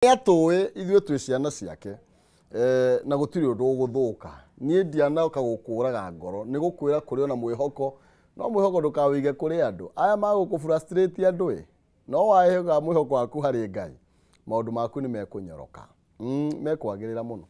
Nĩatũĩ ithuĩ twĩ ciana ciake na gũtirĩ ũndũ ũgũthũka. Niĩ ndianoka gũkũraga ngoro, nĩ gũkwĩra kũrĩ ona mwĩhoko, no mwĩhoko ndũkawĩige kũrĩ andũ. Aya magũkũ frustrate andũ ĩ, no waĩga mwĩhoko waku harĩ Ngai, maũndũ maku nĩ mekũnyoroka. Mekwagĩrĩra mũno.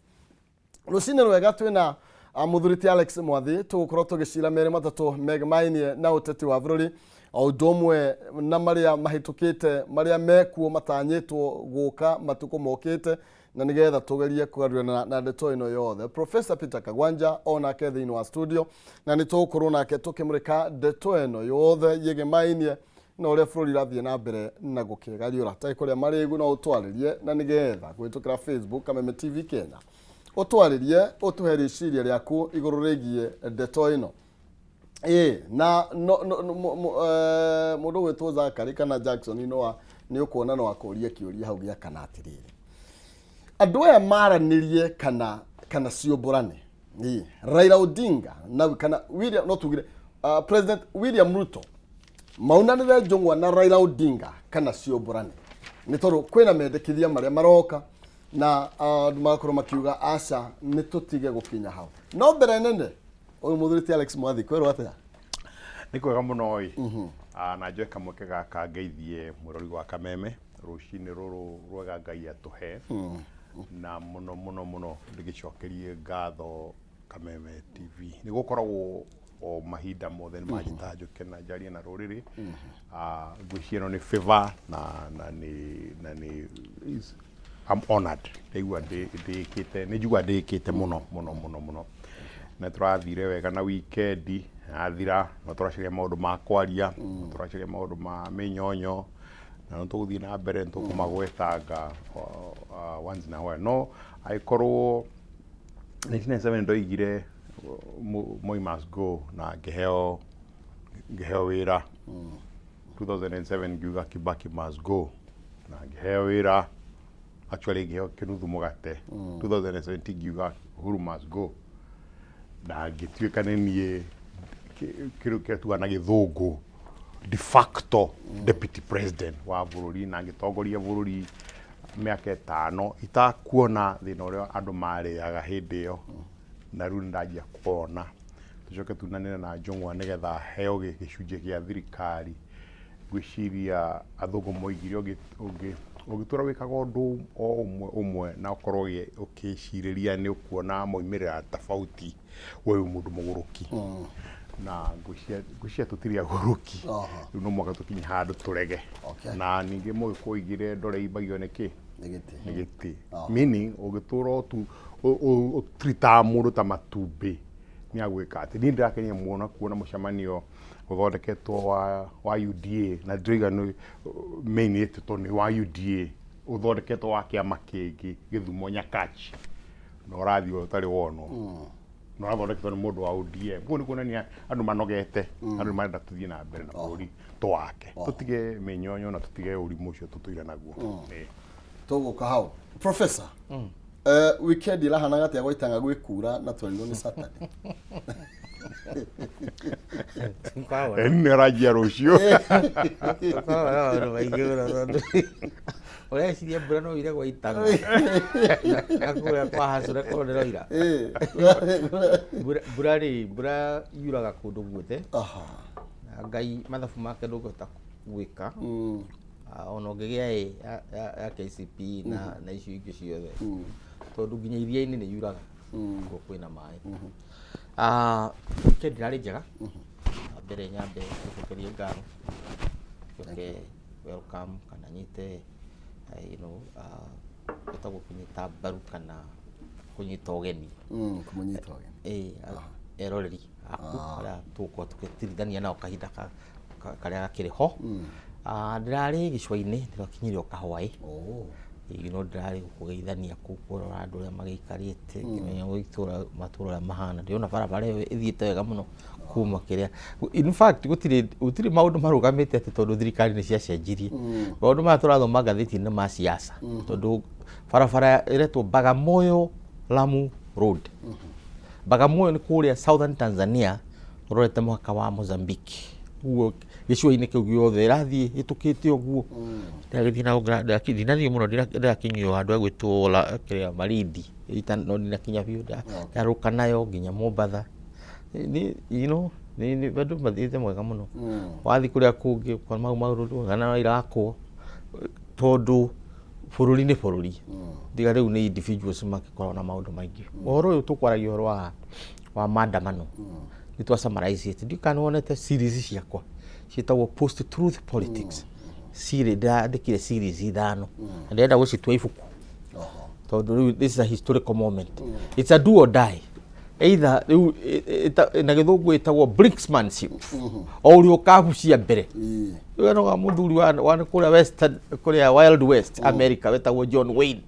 Rũcinĩ rwega twĩna mũthuri ti Alex Mwathi, tũgũkorwo tũgĩcira merĩ matatũ megemainie na ũteti wa bũrũri o ũndũ ũmwe na marĩa mahĩtũkĩte, marĩa mekuo matanyĩtwo gũka matukũ mokĩte, na nĩgetha tũgerie kũgarũrana na ndeto ĩno yothe. Professor Peter Kagwanja onake thĩinĩ wa studio, na nĩ tũgũkorwo nake tũkĩmũrĩka ndeto ĩno yothe yĩgemainie na ũrĩa bũrũri ũrathiĩ na mbere na gũkĩgariũra. Tarĩ kũrĩa marĩgu no ũtwarĩrie, na nĩgetha kũhĩtũkĩra Facebook Kameme TV Kenya ũtwarĩrie, ũtũhe rĩciria rĩaku igũrũ rĩgiĩ ndeto ĩno. Ĩĩ, na no, no, no, mũndũ gwĩtwo Zakari kana Jackson no nĩ ũkuona no akũrie kĩũria hau gĩa kana atĩrĩrĩ, andũ aya maranĩrie kana ciũmbũrane. Ĩĩ, Raila Odinga na kana William, no tugire President William Ruto maunanĩre njũng'wa na Raila Odinga kana ciũmbũrane, nĩ tondũ kwĩna mendekithia marĩa maroka na andũ magakorwo makiuga aca, nĩ tũtige gũkinya hau. No mbere nene, ũyũ mũthuri ti Alex Mwathi, kwĩrwo atĩa? Nĩ kwega mũno ĩ. Na njoe kamweke gaka ngeithie mũrori wa Kameme rũcinĩ rũrũ rwega Ngai atũhe, na mũno mũno mũno ndĩgĩcokerie ngatho Kameme TV nĩ gũkoragwo o mahinda mothe nĩ manjĩtaga njũke na njarie na rũrĩrĩ. Ngwĩciria ĩno nĩ favor na nĩ I'm honored. Ndaigua ndĩĩkĩte, nĩ njigua ndĩĩkĩte mũno mũno mũno mũno, na tũrathire wega na weekend yathira, no tũracaria maũndũ ma kwaria, no tũracaria maũndũ ma mĩnyonyo, na no tũgũthiĩ na mbere, nĩ tũkũmagwetanga once in a while. No angĩkorwo 1997 ndoigire Moi must go na ngĩheo wĩra, 2007 ngiuga Kibaki must go na ngĩheo wĩra, actually ngĩheo kĩnuthu mũgate, 2017 ngiuga Uhuru must go na ngĩtuĩka nĩ niĩ kĩrĩa kĩrĩa tuga na gĩthũngũ de facto deputy president wa bũrũri, na ngĩtongoria bũrũri mĩaka 5 itakuona thĩna ũrĩa andũ marĩaga hĩndĩ ĩyo, na rĩu nĩndanjia kuona. Tũcoke tunanĩre na njũng'wa nĩgetha heo gĩcunjĩ gĩa thirikari. Ngwĩciria athũngũ moigire ũngĩtũra wĩkaga ũndũ o ũmwe ũmwe na ũkorwo ũkĩcirĩria nĩ ũkuona moimĩrĩra tofauti, we wĩ mũndũ mũgũrũki, na ngwĩciria tũtirĩ agũrũki. Rĩu no mũhaka tũkinye handũ tũrege. Na ningĩ mũgĩkũyũ oigire ndore imbagio nĩ kĩ? Nĩ gĩtĩ. Nĩ gĩtĩ, meaning ũngĩtũra ũtu ũtritaga mũndũ ta matumbĩ nĩ agwĩka atĩ. Niĩ ndĩrakenia mũno kuona mũcemanio ũthondeketwo wa UDA, na ndĩroiga nĩ main ĩtĩtwo nĩ wa UDA, ũthondeketwo wa kĩama kĩngĩ Gĩthumo Nyakach, na ũrathiĩ ũtarĩ wonwo na ũrathondeketwo nĩ mũndũ wa ODM. Koguo nĩ kuonania andũ manogete, andũ nĩ marenda tũthiĩ na mbere na bũrũri twake, tũtige mĩnyonyo na tũtige ũrimũ ũcio tũtũire naguo. Ĩĩ. Tũgũka hau. Professor, weekend ĩrahanaga atĩa gwaitanga gwĩ kura na twerirwo nĩ Saturday? Nĩ aranjia rũciũ. Koragwo na maũndũ maingĩ mũno, tondũ ũreciria mbura no ire gwaitanga na kũrĩa kwa hacũre korwo ndĩroira. Mbura rĩ, mbura yuraga kũndũ guothe. Na Ngai mathabu make ndũngĩhota gwĩka. Ona ũngĩgĩa A ya KCPE na icio ingĩ ciothe, tondũ nginya iria-inĩ nĩ yuraga kuo kwĩna maĩ. Weekend ĩrarĩ njega. Mbere nyambe gũcokeria ngatho, njoke welcome kana nyite ĩtagwo kũnyita mbaru kana kũnyita ũgeni. Kũmũnyita ũgeni. Ĩĩ, eroreri aku arĩa tũgũkorwo tũgĩtirithania nao kahinda karĩa gakĩrĩ ho. Ndĩrarĩ gĩcũa-inĩ, ndĩrakinyire o kahwaĩ. Ndĩrarĩ kũgeithania kũu, kũrora andũ ũrĩa magĩikarĩte, ngĩmenya itũra matũra ũrĩa mahana. Ndĩrona barabara ĩyo ĩthiĩte wega mũno kuma kĩrĩa. In fact, gũtirĩ maũndũ marũgamĩte atĩ tondũ thirikari nĩ ciacenjirie. Maũndũ maya tũrathoma ngathĩti-inĩ ma siasa, tondũ barabara ĩretwo Bagamoyo Lamu Road. Bagamoyo nĩ kũrĩa Southern Tanzania, ũrorete mũhaka wa Mozambique. Ũguo gĩcũa-inĩ kĩu gĩothe ĩrathiĩ ĩtũkĩte ũguo. Ndĩragĩthiĩ na ndinathiĩ mũno, ndĩrakinyio handũ hegwĩtwo kĩrĩa Malindi, no ndinakinya biũ, ndarũka nayo nginya Mombatha. Nĩ you know nĩ andũ mathiĩte mwega mũno. Wathiĩ kũrĩa kũngĩ ũkona mau maũndũ kana no irakwo tondũ bũrũri nĩ bũrũri. Tiga rĩu nĩ individuals magĩkoragwo na maũndũ maingĩ. Ũhoro ũyũ tũkwaragia ũhoro wa maandamano nĩ twa summarize it. Ndiũĩ kana nĩ wonete series ciakwa ciĩtagwo post truth politics. Series ndĩrandĩkire series ithano na ndĩrenda gũcitua ibuku tondũ rĩu this is a historical moment. It's a do or die. Either rĩu na gĩthũngũ ĩtagwo brinksmanship, o ũrĩa ũkabucia mbere. Rĩu ĩno wa mũthuri wa kũrĩa western, kũrĩa wild west America, wetagwo John Wayne,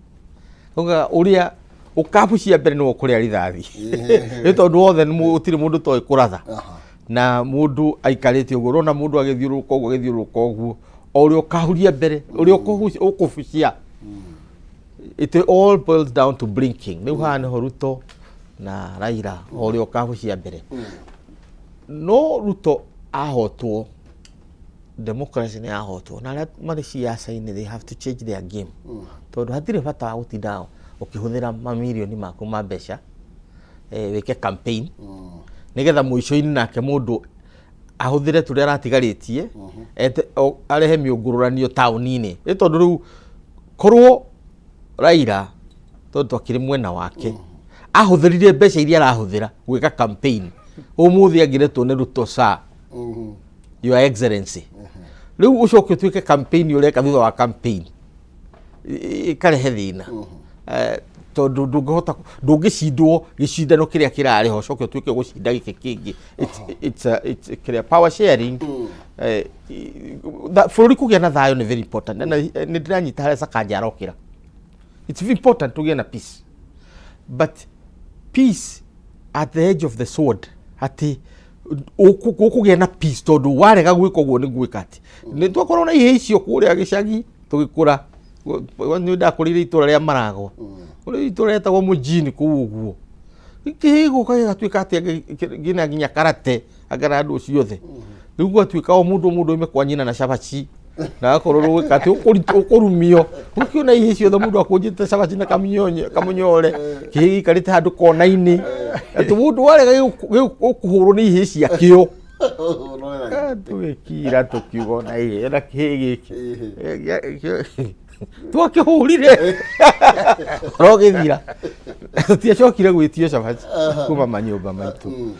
ugaga ũrĩa ũkabucia mbere nĩwe ũkũrĩa rithathi, nĩ tondũ othe gũtirĩ mũndũ toĩ kũratha. Na mũndũ aikarĩte ũguo, ũrona mũndũ agĩthiũrũrũka ũguo, agĩthiũrũrũka ũguo, o ũrĩa ũkahuria mbere, ũrĩa ũkũbucia. It all boils down to blinking. Rĩu haha nĩho Ruto na Raila, o ũrĩa ũkabucia mbere. No Ruto ahotwo, democracy nĩ yahotwo, na arĩa marĩ ciaca-inĩ, they have to change their game, tondũ hatirĩ bata wa gũtinda ũkĩhũthĩra mamirioni maku ma mbeca wĩke campaign nĩgetha mũico-inĩ nake mũndũ ahũthĩre tũrĩa aratigarĩtie arehe mĩũngũrũranio taũni-inĩ. Nĩ tondũ rĩu korwo Raila, tondũ twakĩrĩ mwena wake, ahũthĩrire mbeca iria arahũthĩra gwĩka campaign, ũmũthĩ angĩretwo nĩ Ruto, "Sir, Your Excellency." Rĩu ũcoke ũtuĩke campaign ũreka thutha wa campaign ĩkarehe thĩna, tondũ ndũngĩhota, ndũngĩcindwo gĩcindano kĩrĩa kĩrarĩ ho, ũcoke ũtuĩke gũcinda gĩkĩ kĩngĩ. It's kĩrĩa power sharing. Bũrũri kũgĩa na thayũ nĩ very important, na nĩ ndĩranyita harĩa Sakaja arokĩra. It's important tũgĩe na peace, but peace at the edge of the sword, atĩ gũkũgĩa na peace tondũ warega gwĩka ũguo nĩ gwĩka atĩ nĩ twakorwo na ihĩ icio kũrĩa gĩcagi tũgĩkũra. Nĩ ndakũrĩire itũra rĩa Maragwa, kũrĩ itũra rĩetagwo Mũjini kũu ũguo, kĩhĩ gũka gĩgatuĩka atĩ ngina nginya karate anga na andũ ciothe. Rĩu gwatuĩka o mũndũ o mũndũ oime kwa nyina na cabaci na agakorwo gwĩka atĩ ũkũrumio, ũkĩona ihĩ ciothe, mũndũ akũnjĩte cabaci na kamũnyore, kĩhĩ gĩikarĩte handũ kona-inĩ, atĩ mũndũ warega ũkũhũrwo nĩ ihĩ ciakĩo. Tũgĩkira tũkiuga ona ihĩ na kĩhĩ gĩkĩ twakĩhũrire rogĩthira, tũtiacokire gwĩtio cabaci kuma manyũmba maitũ.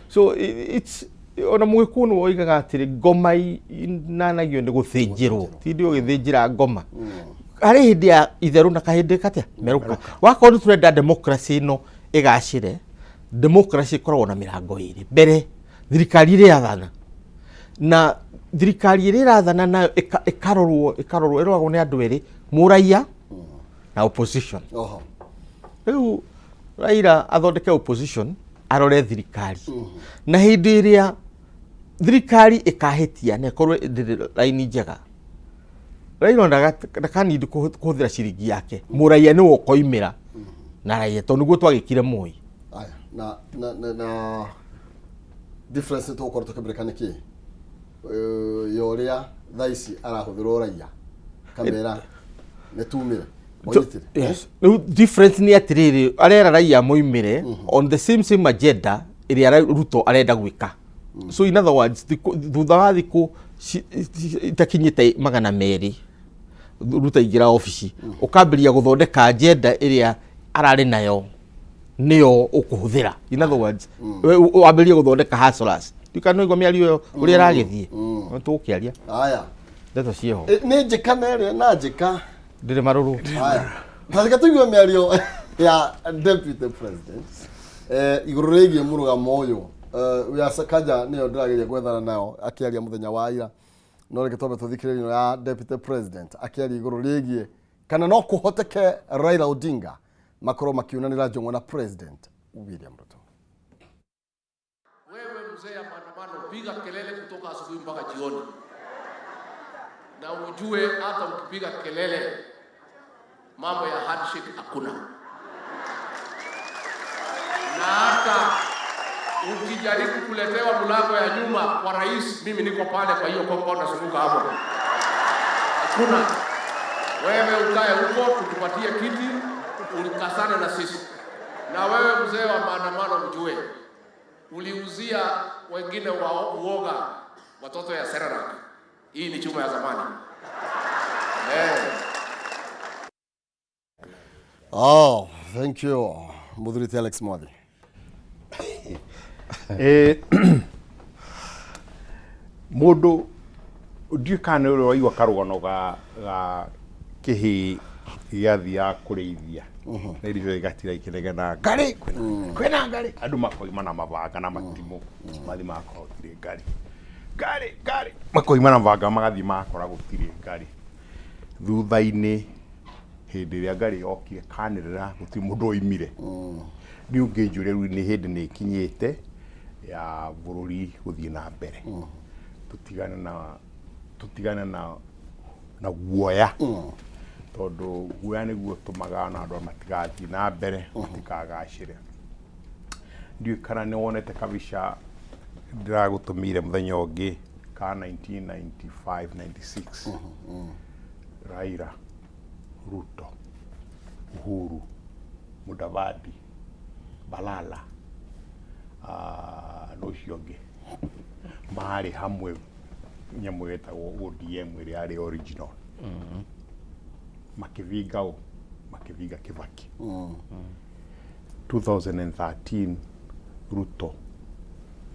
So it's ona mũgĩkũyũ nĩ woigaga atĩrĩ, ngoma inanagio nĩ gũthĩnjĩrwo, ti ndĩ ũgĩthĩnjĩra ngoma harĩ hĩndĩ ya itherũ na kahĩndĩ katĩa merũka. Wakorwo nĩ tũrenda democracy ĩno ĩgacĩre, democracy ĩkoragwo na mĩrango ĩrĩ. Mbere, thirikari ĩrĩa yathana, na thirikari ĩrĩa ĩrathana nayo ĩkarorwo ĩroragwo nĩ andũ erĩ, mũraia na opposition. Rĩu Raila athondeke opposition, arore thirikari, na hĩndĩ ĩrĩa thirikari ĩkahĩtia na ĩkorwo ndĩrĩ raini njega, Raila ndakanindi kũhũthĩra ciringi yake, mũraia nĩwe ũkoimĩra na raia, tondũ nĩguo twagĩkire Moi. Aya, na difference tũgũkorwo tũkĩmũrĩka nĩ kĩ ya ũrĩa thaa ici arahũthĩrwo raia kamera nĩ tumĩre onyitire. Yes. Rĩu difference nĩ atĩrĩrĩ, arera raia moimĩre on the same agenda ĩrĩa Ruto arenda gwĩka. So in other words, thutha wa thikũ itakinyĩte 200 Ruto aingĩra obici, ũkambĩrĩria gũthondeka agenda ĩrĩa ararĩ nayo nĩyo ũkũhũthĩra. In other words, wambĩrĩrie gũthondeka hustlers. Ndikanũigua mĩario ĩyo ũrĩa ĩragĩthiĩ, tũgũkĩaria. Aya. Ndeto ciĩho. Nĩ njĩka na ĩrĩa na njĩka. Ndĩrĩ marũrũ. Aya, tareke tũigue mĩario ya deputy president igũrũ rĩgiĩ mũrũgamo ũyũ ya Sakaja, nĩyo ndĩrageria gwethana nayo akĩaria mũthenya wa ira, no reke twambe tũthikĩrĩrie ĩno ya deputy president akĩaria igũrũ rĩgiĩ kana no kũhoteke Raila Odinga makorwo makiunanĩra njũng'wa na President William Ruto. Wewe mzee ya maandamano, piga kelele kutoka asubuhi mpaka jioni, na ujue hata ukipiga kelele mambo ya handshake hakuna, na hata Ukijaribu kuletewa mlango ya nyuma kwa rais, mimi niko pale kwa hiyo compound nazunguka hapo. Hakuna. Wewe ukae huko, tukupatie kiti, ukasane na sisi. Na wewe mzee wa maandamano, ujue uliuzia wengine wa uoga watoto ya Cerelac. Hii ni chuma ya zamani eh. Oh, thank you. Muthuri ti Alex Mwathi. Mũndũ ndiũĩ kana nĩ ũrĩ waigua karũgano ga kĩhĩĩ gĩathiaga kũrĩithia na irio igatira ikĩnegena ngarĩ kwĩna ngarĩ andũ makoima na mabanga na matimũ mathiĩ magakora gũtirĩ ngarĩ ngarĩ ngarĩ makoima na mabanga magathiĩ magakora gũtirĩ ngarĩ. Thutha-inĩ hĩndĩ ĩrĩa ngarĩ yokire kanĩrĩra gũtirĩ mũndũ oimire. Niĩ ũngĩnjũria rĩu nĩ hĩndĩ nĩ ĩkinyĩte ya bũrũri gũthiĩ na mbere, tũtigane na guoya, tondũ guoya nĩguo ũtũmaga ona andũ matigathiĩ na mbere, matikagacĩre. Ndiũĩ kana nĩ wonete kabica ndĩragũtũmĩire mũthenya ũngĩ ka 1995 96, Raila, Ruto, Uhuru, Mudavadi, Balala na ũcio ũngĩ marĩ hamwe, nyamũ ĩtagwo ODM ĩrĩa yarĩ original, makĩvinga ũ makĩvinga Kibaki. 2013 Ruto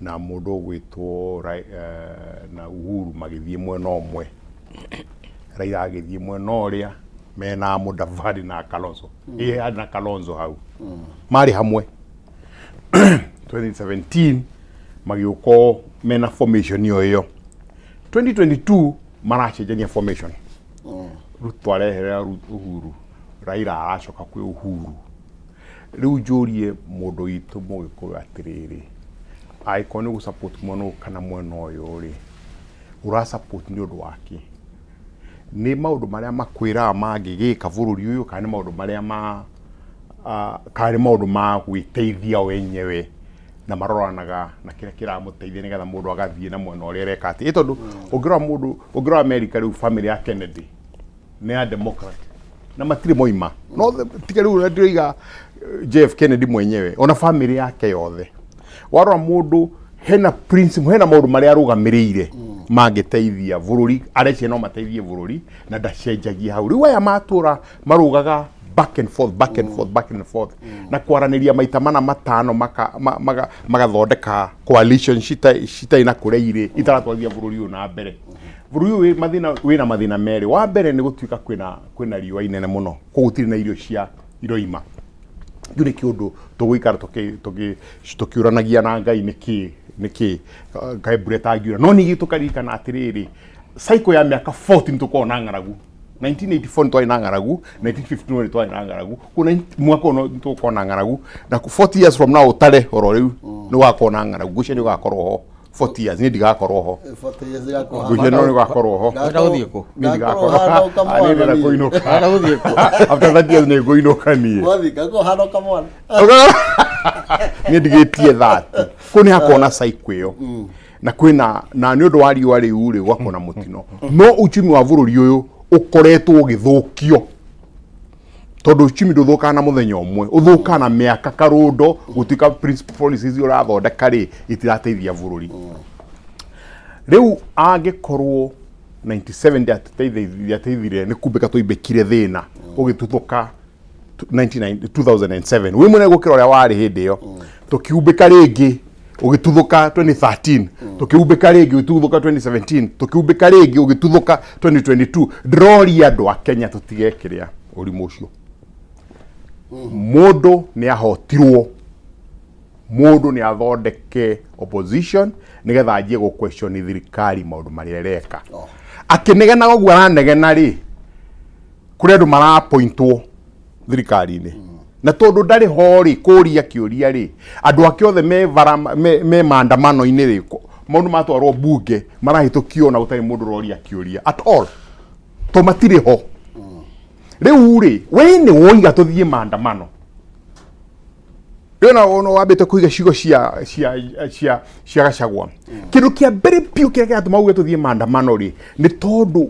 na mũndũ ũgwĩtwo na Uhuru magĩthiĩ mwena ũmwe, Raila agĩthiĩ mwena ũrĩa mena Mudavadi na Kalonzo, ĩ na Kalonzo hau marĩ hamwe. 2017 magĩũka mena formation ĩyo ĩyo. 2022 maracenjania formation, Ruto areherera Uhuru, Raila aracoka kwĩ Uhuru. Rĩu njũrie mũndũ witũ mũgĩkũyũ atĩrĩrĩ, angĩkorwo nĩ gũ-support mwena ũyũ kana mwena ũyũ rĩ, ũra support nĩ ũndũ wa kĩ? Nĩ maũndũ marĩa makwĩraga mangĩgĩka bũrũri ũyũ, kana nĩ maũndũ marĩa ma kana nĩ maũndũ ma gwĩteithia wenyewe na maroranaga na kĩrĩa kĩramũteithia, nĩgetha mũndũ agathiĩ na mwena ũrĩa areka atĩ? Ĩ tondũ ũngĩrora mũndũ, ũngĩrora America rĩu, family ya Kennedy nĩ ya Democrat na matirĩ moima no tiga rĩu ndĩroiga JF Kennedy mwenyewe ona family yake yothe. Warora mũndũ hena principle, hena maũndũ marĩa arũgamĩrĩire mangĩteithia bũrũri, areciria no mateithie bũrũri na ndacenjagia hau. Rĩu aya matũra marũgaga back and forth, back and forth, back and forth, na kwaranĩria maita mana matano magathondeka coalition citarĩ na kũrĩa irĩ, itaratwarithia bũrũri ũyũ na mbere. Bũrũri ũyũ wĩ mathĩna, wĩna mathĩna merĩ. Wa mbere nĩ gũtuĩka kwĩna riũa inene mũno, koguo gũtirĩ na irio cia iroima. Kĩu nĩ kĩũndũ tũgũikara tũkĩũranagia na Ngai nĩkĩ kaĩ mbura ĩtangiura. No ningĩ tũkaririkana atĩrĩrĩ, cycle ya mĩaka 40 nĩ tũkoragwo na ng'aragu. 1984 nĩ twarĩ na ng'aragu, 1951 nĩ twarĩ na ng'aragu, koguo mwaka ũyũ nĩ tũgũkorwo na ng'aragu, na 40 years from now ũtare oro rĩu nĩ ũgakorwo na ng'aragu. Ngwĩciria nĩ ũgakorwo ho 40 years, niĩ ndigakorwo ho. Ngwĩciria no nĩ ũgakorwo ho. Ũrenda gũthiĩ kũ? Niĩ ndigakorwo. Ah, niĩ ndĩrenda kũinũka. Ũrenda gũthiĩ kũ? After 30 years nĩ ngũinũka niĩ. Mwathi gakorwo kamwana. Niĩ ndigĩtie 30 kũu nĩ hakorwo na cycle ĩyo na kwĩna na nĩ ũndũ wa riũa rĩu rĩ, gwakorwo na mũtino. No uchumi wa bũrũri ũyũ ũkoretwo ũgĩthũkio, tondũ uchumi ndũthũkaga na mũthenya ũmwe, ũthũkaga na mĩaka karũndo. Gũtuĩka policies ũrathondeka rĩ, itirateithia bũrũri. Rĩu angĩkorwo 97 ndiateithire nĩ kumbĩka tũimbĩkire thĩna ũgĩtuthũka 2007 wĩ mũnene gũkĩra ũrĩa warĩ hĩndĩ ĩyo, tũkiumbĩka rĩngĩ ũgĩtuthũka 2013, tũkiumbĩka rĩngĩ ũgĩtuthũka 2017, tũkiumbĩka rĩngĩ ũgĩtuthũka 2022. Ndĩroria andũ a Kenya tũtige kĩrĩa ũrimũ ũcio. Mũndũ nĩ ahotirwo, mũndũ nĩ athondeke opposition nĩgetha anjie gũ question thirikari maũndũ marĩa ĩreka. Akĩnegenaga ũguo aranegena rĩ, kũrĩ andũ marapointwo thirikari-inĩ, na tondũ ndarĩ ho rĩ kũria kĩũria rĩ, andũ ake othe me bara me maandamano-inĩ rĩ, maũndũ matwarwo bunge marahĩtũkio na gũtarĩ mũndũ ũroria kĩũria at all, to matirĩ ho. Rĩu rĩ, we nĩ woiga tũthiĩ maandamano. Ndĩrona ona wambĩte kũiga ciugo cia cia cia cia Gachagua. Kĩndũ kĩa mbere biũ kĩrĩa kĩratũma uge tũthiĩ maandamano rĩ, nĩ tondũ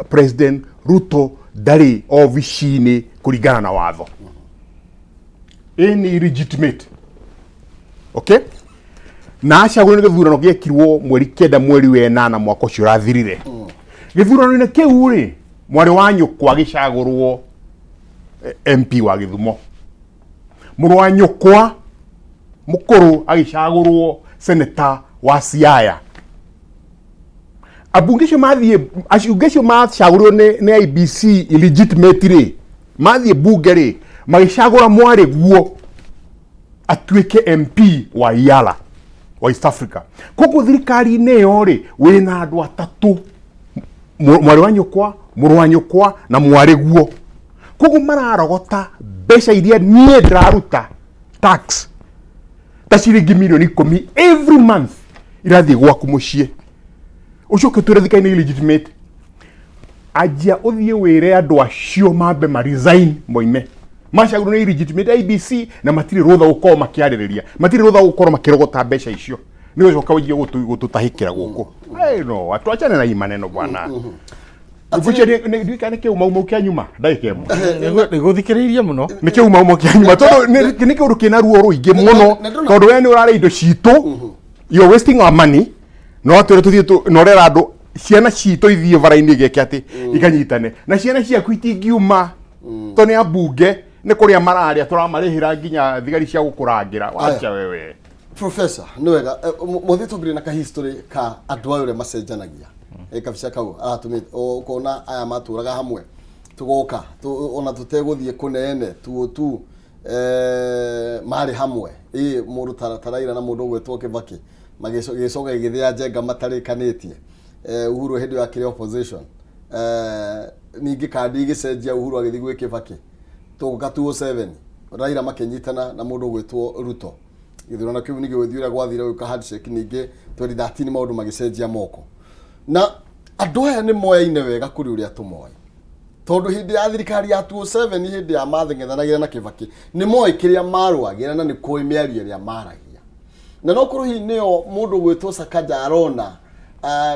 President Ruto ndarĩ obici-inĩ kũringana na watho. Ĩ nĩ illegitimate. Okay? Na acagũrirwo nĩ gĩthurano gĩekirwo mweri 9 mweri wa ĩnana mwaka ũcio ũrathirire. Gĩthurano-inĩ kĩu rĩ, mwarĩ wa nyũkwa agĩcagũrwo MP wa Gĩthumo. Mũrũ wa nyũkwa mũkũrũ agĩcagũrwo seneta wa Siaya. Ambunge acio mathiĩ, ambunge acio macagũrirwo nĩ IEBC illegitimate rĩ, mathiĩ mbunge rĩ, magĩcagũra mwarĩ guo atuĩke MP wa Yala wa East Africa. Koguo thirikari-inĩ ĩyo rĩ, wĩna andũ atatũ, mwarĩ wa nyũkwa, mũrũ wa nyũkwa na mwarĩ guo. Koguo mararogota mbeca iria niĩ ndĩraruta tax ta ciringi mirioni 10 every month irathiĩ gwaku mũciĩ, ũcoke ũtwĩre thirikari nĩ illegitimate. Anjia ũthiĩ wĩre andũ acio mambe ma resign moime macagũrwo nĩ illegitimate IEBC, na matirĩ rũtha gũkorwo makĩarĩrĩria, matirĩ rũtha gũkorwo makĩrogota mbeca icio, nĩ gũcoka ũnjie gũtũtahĩkĩra gũkũ. Hey, no atuachane na hii maneno bwana. Ngwĩciria nĩ kĩumauma kĩa nyuma ndagĩka ĩmwe. Nĩgũthikĩrĩirie mũno. Nĩ kĩumauma kĩa nyuma tondũ nĩ kĩũndũ kĩna ruo rũingĩ mũno, tondũ we nĩ ũrarĩa indo citũ, you're wasting our money, no atwĩre tũthiĩ na ũrera andũ ciana citũ ithiĩ bara-inĩ igeke atĩ ikanyitane na ciana ciaku itingiuma tondũ nĩ ambunge, nĩ kũrĩa mararĩa, tũramarĩhĩra nginya thigari cia gũkũrangĩra. Wacha wewe. Professor, nĩ wega. Mũthĩ tũngĩrĩ na ka history ka andũ aya ũrĩa macenjanagia. Kabica kau aratũmĩte ũkona aya matũraga hamwe, tũgoka ona tũtegũthiĩ kũnene tuo tu, marĩ hamwe ĩ mũndũ ta Raila na mũndũ ũgwĩtwo Kibaki magĩcoka gĩgĩthĩa njenga matarĩkanĩtie. Uhuru hĩndĩ ĩyo akĩrĩ opposition, ningĩ kandi igĩcenjia, Uhuru agĩthiĩ gwĩ Kibaki. Tũgũka 2007, Raila makĩnyitana na mũndũ ũgwĩtwo Ruto, gĩthurano kĩu ningĩ gũgĩthiĩ ũrĩa gwathire, gũgĩũka handshake. Ningĩ 2013 maũndũ magĩcenjia moko, na andũ aya nĩ moyaine wega kũrĩ ũrĩa tũmoĩ, tondũ hĩndĩ ya thirikari ya 2007, hĩndĩ ya matheng'ethanagĩra na Kibaki, nĩ moĩ kĩrĩa marũagĩra na nĩ kũĩ mĩario ĩrĩa maragia, na no korwo hihi nĩo mũndũ ũgwĩtwo Sakaja arona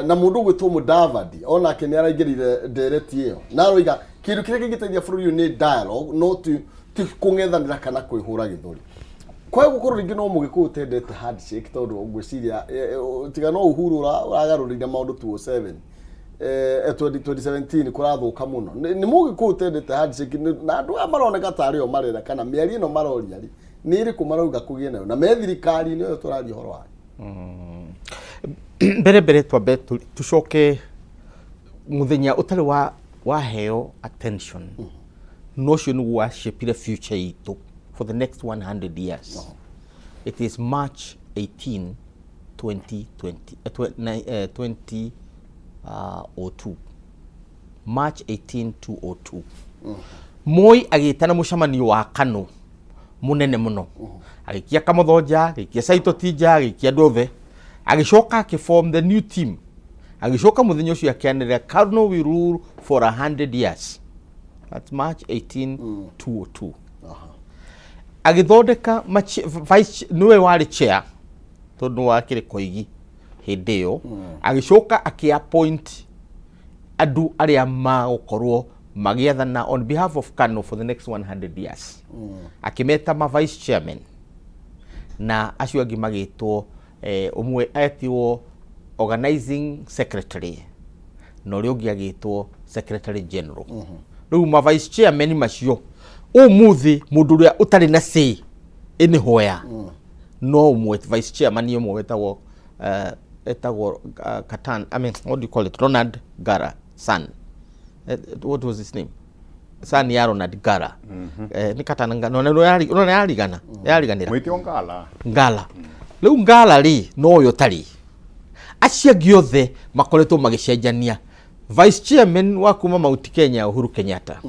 na mũndũ ũgwĩtwo Mudavadi onake nĩ araingĩrire ndereti ĩyo na aroiga kĩndũ kĩrĩa kĩngĩteithia bũrũri ũyũ nĩ dialogue, no ti kũng'ethanĩra kana kwĩhũra gĩthũri. Kwa gũkorwo rĩngĩ no mũgĩkũyũ ũtendete handshake, tondũ ngwĩciria tiga no Uhuru ũragarũrĩire maũndũ 2007, 2017 kũrathũka mũno. Nĩ mũgĩkũyũ ũtendete handshake, na andũ aya maroneka tarĩ o marera kana mĩario ĩno maroria rĩ, nĩ ĩrĩkũ marauga kũgĩe nayo na me thirikari-inĩ ĩyo tũraria ũhoro wayo? Mbere mbere twambe tũcoke mũthenya ũtarĩ wa waheo attention, no ũcio nĩguo washapire future itũ for the next 100 years. It is March 18 2020, 2002, March 18 202, Moi agĩtana mũcemanio wa KANU mũnene mũno, agĩikia Kamotho nja, agĩikia Saitoti nja, agĩikia andũ othe, agĩcoka akĩform the new team. Agĩcoka mũthenya ũcio akĩanĩrĩra, "KANU will rule for 100 years." That's March 18 202. Agĩthondeka vice, nĩwe warĩ chair tondũ wakĩrĩ Koigi hĩndĩ ĩyo. Agĩcoka akĩ-appoint andũ arĩa magũkorwo magĩathana on behalf of KANU for the next 100 years, akĩmeta ma vice chairman, na acio angĩ magĩtwo, ũmwe etirwo organizing secretary na ũrĩa ũngĩ agĩtwo secretary general. Rĩu ma vice chairman macio, ũmũthĩ mũndũ ũrĩa ũtarĩ na say anywhere no ũmwe, vice chairman ũmwe wetagwo etagwo Katan, I mean, what do you call it, Ronald Ngala son. What was his name? Son ya Ronald Ngala. Nĩ Katan Ngala. No, no, no, yarigana yariganĩra. Mwĩtĩ Ngala. Ngala. Rĩu Ngala rĩ, no ũyũ ũtarĩ, acio angĩ othe makoretwo magĩcenjania. Vice chairman wa kuma Mount Kenya, Uhuru Kenyatta;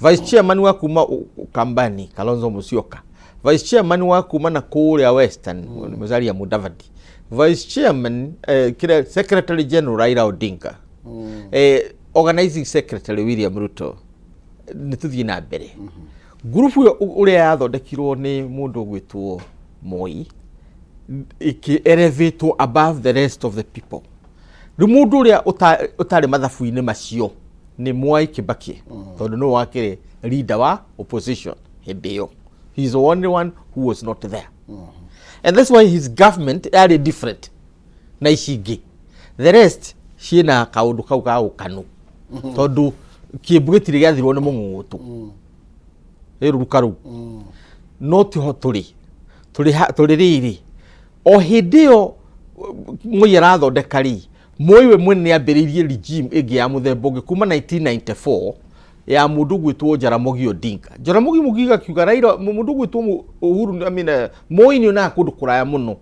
vice chairman wa kuma Ukambani, Kalonzo Musyoka; vice chairman wa kuma na kũrĩa Western, Musalia Mudavadi; vice chairman, kĩrĩa, secretary general Raila Odinga, organizing secretary William Ruto. Nĩ tũthiĩ na mbere. Ngurubu ĩyo ũrĩa yathondekirwo nĩ mũndũ ũgwĩtwo Moi ĩkĩ elevatwo above the rest of the people. Rĩu mũndũ ũrĩa ũtarĩ mathabu-inĩ macio nĩ Mwai Kibaki, tondũ nĩwe wakĩrĩ leader wa opposition hĩndĩ ĩyo. He is the only one who was not there, and that's why his government yarĩ different na ici ingĩ. The rest ciĩna kaũndũ kau ga ũkanu, tondũ kĩmbu gĩtirĩ gĩathirwo nĩ mũng'ũng'ũtũ ĩ rũruka rũu. No tiho tũrĩ, tũrĩ rĩrĩ o hĩndĩ ĩyo Moi arathondeka rĩ, Moi we mwene nĩ ambĩrĩirie regime ĩngĩ ya mũthemba ũngĩ kuma 1994 ya mũndũ ũgwĩtwo Jaramogi Odinga. Jaramogi Odinga akiuga Raila, mũndũ ũgwĩtwo Uhuru, I mean, Moi nĩ onaga kũndũ kũraya mũno.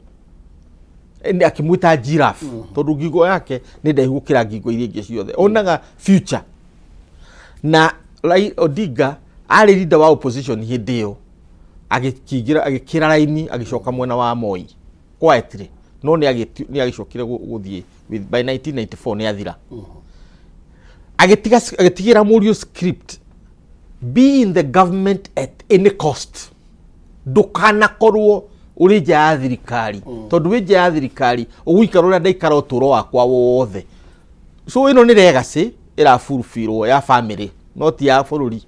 Akĩmwĩta giraffe tondũ ngingo yake nĩ ndaihu gũkĩra ngingo iria ingĩ ciothe, onaga future. Na Odinga arĩ leader wa opposition hĩndĩ ĩyo, agĩkĩingĩra, agĩkĩra raini, agĩcoka mwena wa Moi quietly, no nĩ agĩcokire gũthiĩ by 1994 nĩ athira, agĩtiga, agĩtigĩra mũriũ script: be in the government at any cost, ndũkanakorwo ũrĩ nja ya thirikari, tondũ wĩ nja ya thirikari ũgũikara ũrĩa ndaikara ũtũũro wakwa wothe. So ĩno nĩ legacy ĩrabulfillwo ya family, no ti ya bũrũri.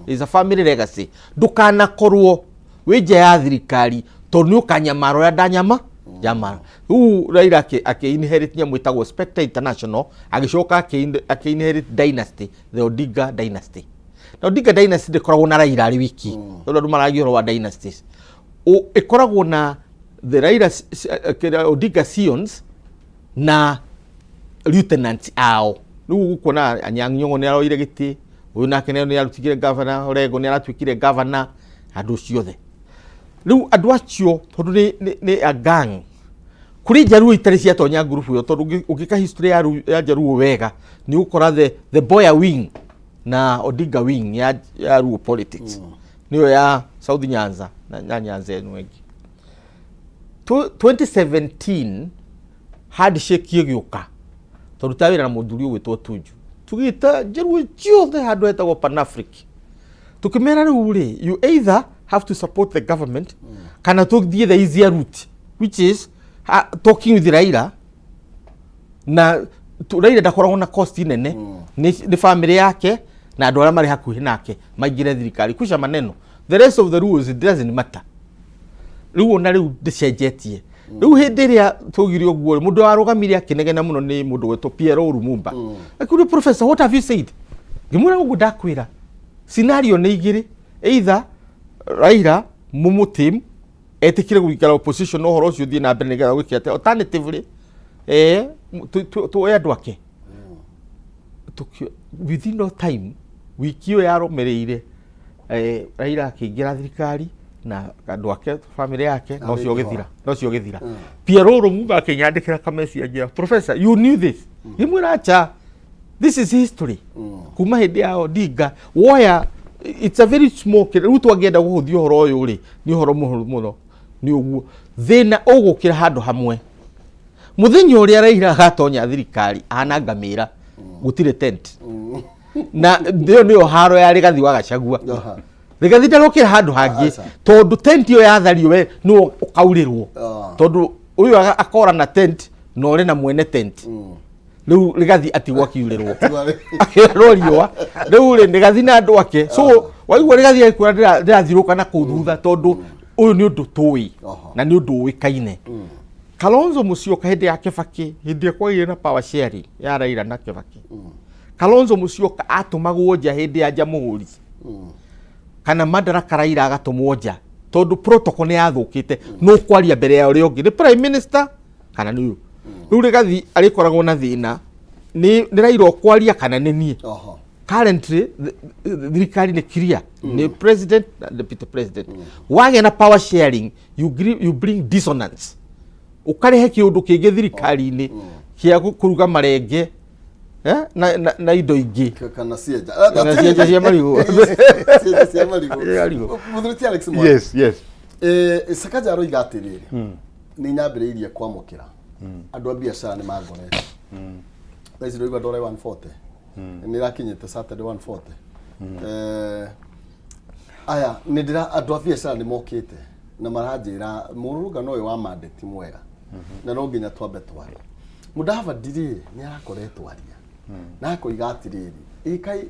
Is a family legacy. Ndũkanakorwo wĩ nja ya thirikari tondũ nĩ ũkanyamara ũrĩa ndanyama nyamara. Rĩu Raila akĩ inherit nyamũ ĩtagwo Spectre International, agĩcoka akĩ inherit dynasty, the Odinga dynasty. Na Odinga dynasty ndĩkoragwo na Raila arĩ wiki, tondũ andũ maragia ũhoro wa dynasties. Ĩkoragwo na the Raila Odinga scions na lieutenant ao. Rĩu ũkuona Anyang' Nyong'o nĩ aroire gĩtĩ, ũyũ nake nĩ arutigire governor, Orengo nĩ aratuĩkire governor, andũ ciothe. Rĩu andũ acio tondũ nĩ a gang, kũrĩ njaruo itarĩ ciatonya ngurubu ĩyo, tondũ ũngĩka history ya njaruo wega nĩ ũgũkora the Boya wing na Odinga wing ya Luo politics nĩyo ya South Nyanza na Nyanza ĩno ĩngĩ. 2017 handshake ĩgĩũka, tũruta wĩra na mũthuri ũgwĩtwo Tuju, tũgĩta njaruo ciothe handũ hetagwo Panafric, tukimera rĩu rĩ, you either have to support the government kana tũthiĩ the easier route, which is talking with Raila. Na Raila ndakoragwo na cost nene, nĩ family yake na andũ arĩa marĩ hakuhĩ nake maingĩre thirikari, kwisha maneno. The rest of the rules, it doesn't matter. Rĩu ona rĩu ndĩcenjetie. Rĩu hĩndĩ ĩrĩa twaugire ũguo rĩ, mũndũ warũgamire akĩnegena mũno nĩ mũndũ gwĩtwo Pierre Lumumba. Akiuga, "Professor, what have you said?" Ngĩmwĩra ũguo ndakwĩra, scenario nĩ igĩrĩ: either Raila mũmũtim etĩkĩre gũikara opposition na ũhoro ũcio ũthiĩ na mbere nĩgetha gwĩke atĩa, alternatively tuoe andũ ake. Within no time, wiki ĩyo yarũmĩrĩire, Raila akĩingĩra thirikari na andũ ake, family yake, na ũcio ũgĩthira, na ũcio ũgĩthira. Pierre Lumumba akĩnyandĩkĩra kameci anjĩra, "Professor, you knew this." Ngĩmwĩra, "Acha, this is history kuma hĩndĩ ya Odinga woya." It's a very small rĩu twangĩenda gũhũthia ũhoro ũyũ rĩ, nĩ ũhoro mũhũthũ mũno. Nĩ ũguo thĩna ũgũkĩra handũ hamwe mũthenya ũrĩa Raila agatonya thirikari ahana ngamĩra gũtirĩ tent, na ĩyo nĩyo haro ya Rigathi wa Gachagua. Rigathi ndarokĩra handũ hangĩ. Aca. Tondũ tent ĩyo yathario, we nĩwe ũkaurĩrwo. Tondũ ũyũ akora na tent na ũrĩ na mwene tent. Rĩu Rigathi atigwo akiurĩrwo, akĩrwo riũa. Rĩu rĩ, Rigathi na andũ ake, so waigua Rigathi agĩkwĩra ndĩrathiũrũka na kũu thutha, tondũ ũyũ nĩ ũndũ tũĩ na nĩ ũndũ ũĩkaine. Kalonzo Musyoka hĩndĩ ya Kibaki, hĩndĩ ĩrĩa kwagĩire na power sharing ya Raila na Kibaki, Kalonzo Musyoka atũmagwo nja hĩndĩ ya Jamhuri kana madaraka, Raila agatũmwo nja tondũ protocol nĩ yathũkĩte, no kwaria mbere ya ũrĩa ũngĩ nĩ prime minister kana nĩ ũyũ. Rĩu Rigathi arĩkoragwo na thĩna nĩ Raila ũkwaria kana nĩ niĩ. Currently thirikari nĩ clear, nĩ president na deputy president. Wagĩa na power sharing, you bring dissonance, ũkarehe kĩũndũ kĩngĩ thirikari-inĩ kĩa kũruga marenge na indo ingĩ. Kana cienja. Kana cienja cia marigũ. Cienja cia marigũ. Cia marigũ. Mũthuri ti Alex Mwangi. Yes. Sakaja aroiga atĩrĩrĩ, nĩ nyambĩrĩirie kwamũkĩra andũ a biacara nĩ mangorete thaa ici, ndĩraigua ndore 140 nĩ ĩrakinyĩte Saturday 140. Aya, nĩ ndĩra andũ a biacara nĩ mokĩte na maranjĩra mũrũrũngano ũyũ wa mande ti mwega na no nginya twambe twarie. Mudavadi rĩ nĩ arakoretwo aria na akoiga atĩrĩrĩ, ĩkai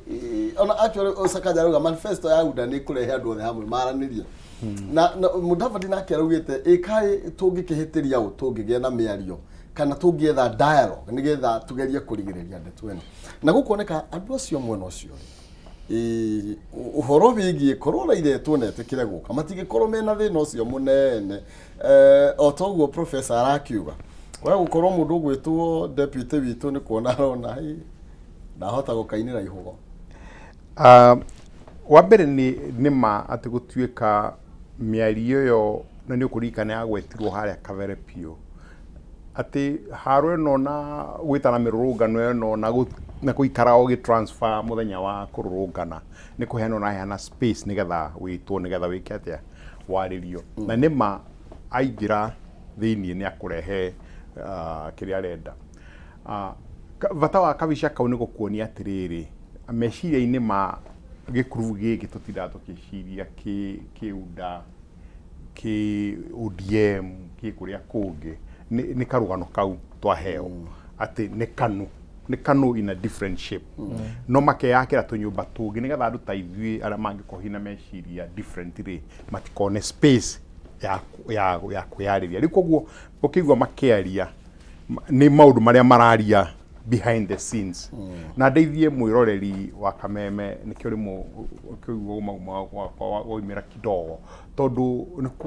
ona actually Sakaja arauga manifesto ya UDA nĩ ĩkũrehe andũ othe hamwe maranĩrie na Mudavadi nake araugĩte ĩkai tũngĩkĩhĩtĩria ũ tũngĩgĩa na mĩario kana tũngĩetha dialogue nĩgetha tũgerie kũrigĩrĩria ndeto ĩno. Na gũkoneka andũ acio mwena ũcio rĩ, ũhoro wĩgiĩ korwo rairetwo na etĩkĩre gũka matingĩkorwo mena thĩna ũcio mũnene. O toguo professor arakiuga kwaga gũkorwo mũndũ ũgwĩtwo deputy witũ nĩ kuona arona "Hĩ, ndahota gũkainĩra ihũgo." Wa mbere nĩ ma atĩ gũtuĩka mĩario ĩyo na nĩ ũkũririkana yagwetirwo harĩa kabere biũ atĩ haro ĩno na gwĩtana mĩrũrũngano ĩno na gũikara ũgĩ transfer mũthenya wa kũrũrũngana nĩ kũheana ũraheana space nĩgetha wĩtwo nĩgetha wĩke atĩa warĩrio. Na nĩ ma aingĩra thĩiniĩ nĩ akũrehe kĩrĩa arenda. Bata wa kabica kau nĩ gũkuonia atĩrĩrĩ, meciria-inĩ ma gĩkurubu gĩkĩ tũtindaga tũkĩciria kĩ UDA, kĩ ODM, kĩ kũrĩa kũngĩ, nĩ karũgano kau twaheo atĩ nĩ KANU, nĩ KANU in a different shape. No makeyakĩra tũnyũmba tũngĩ nĩgetha andũ ta ithuĩ arĩa mangĩkorwo hihi na meciria different rĩ, matikone space ya kwĩyarĩria. Rĩu koguo ũkĩigua makĩaria nĩ maũndũ marĩa mararia behind the scenes. Na ndeithie mwĩroreri wa Kameme nĩkĩo rĩmwe ũkĩigua mauma waumĩra kidogo, tondũ